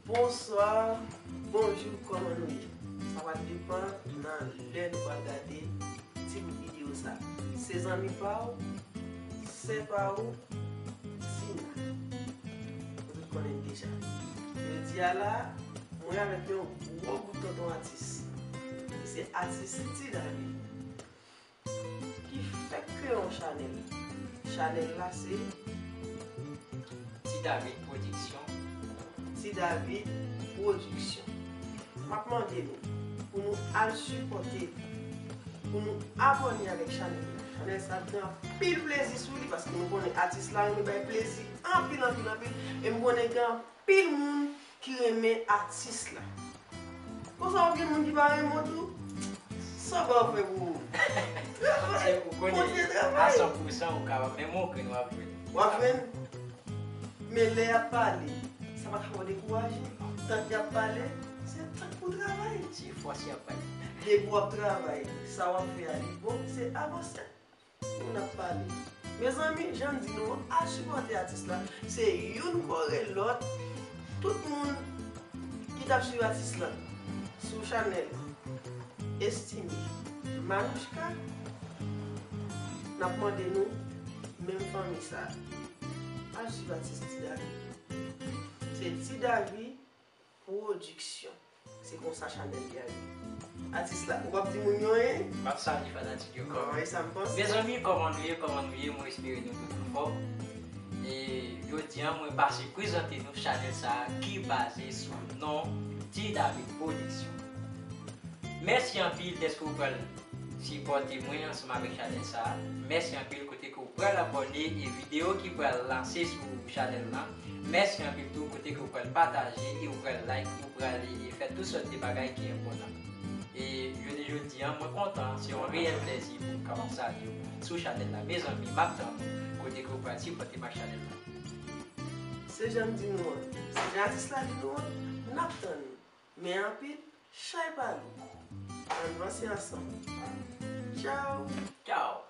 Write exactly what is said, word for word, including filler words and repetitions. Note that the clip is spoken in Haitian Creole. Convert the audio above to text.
Bonswa, bonjou, kòman nou ye? Sa va depann nan lè nou pral gade ti bout videyo sa. Se zanmi pa w, sè pa w, Tina. Ou tout konnen deja. Jodi a la, mwen avèk yon gwo bout tonton atis. Se atis Ti David ki fèk kreye yon chanèl. Chanèl la se Ti David Production. Ti David Production. M ap mande nou pou nou al sipòte, pou nou abòne avèk chanèl la. Chanèl sa ap gen anpil plezi sou li paske nou konnen atis la renmen bay plezi anpil, anpil, anpil. E m konnen gen anpil moun ki renmen atis la. Konsa w ap gen moun ki pa renmen w tou. Sa w ba w fè pou ou? Travay. Ou konnen, kontinye travay. A san pou san, ou kapab menm okrenn w ap jwenn. W ap jwenn. Men lè y ap pale, sa pa ka fè w dekouraje. Tank y ap pale, se tank pou travay. Se fòs y ap pale. Depi w ap travay, sa w ap fè a li bon, se avanse. Moun ap pale. Mezanmi, jan m di nou an, al sipòte atis la. Se youn kore lòt. Tout moun ki t ap swiv atis la sou chanèl Estime Manouchka, n ap mande nou, menm fanmi sa, al swiv atis Ti David. Se Ti David Production. Se konsa chanèl li a ye. Atis la, ou p ap di moun yo anyen? M ap salye fanatik yo kòm. Non, e sa m panse. Mezanmi, kòman nou ye, kòman nou ye? Mwen espere nou tout anfòm. E jodi a, mwen pase prezante nou chanèl sa a ki baze sou non Ti David Production. Mèsi anpil dèske w pral sipòte mwen ansanm avèk chanèl sa a. Mèsi anpil kote ke w pral abòne e videyo ki pral lanse sou chanèl la. Mèsi anpil tou kote ke w pral pataje e w pral like, ou pral e fè tout sòt de bagay ki enpòtan. E jounen jodi a, mwen kontan, se yon reyèl plèzi pou m kapab salye w sou chanèl la. Mezanmi, m ap tann ou kote ke w pral sipòte m ak chanèl la. Se jan m di nou an, se jan atis la di nou an, n ap tann ou. Men anpil, chay pa lou. Ann vanse ansanm. Tchaw! Tchaw!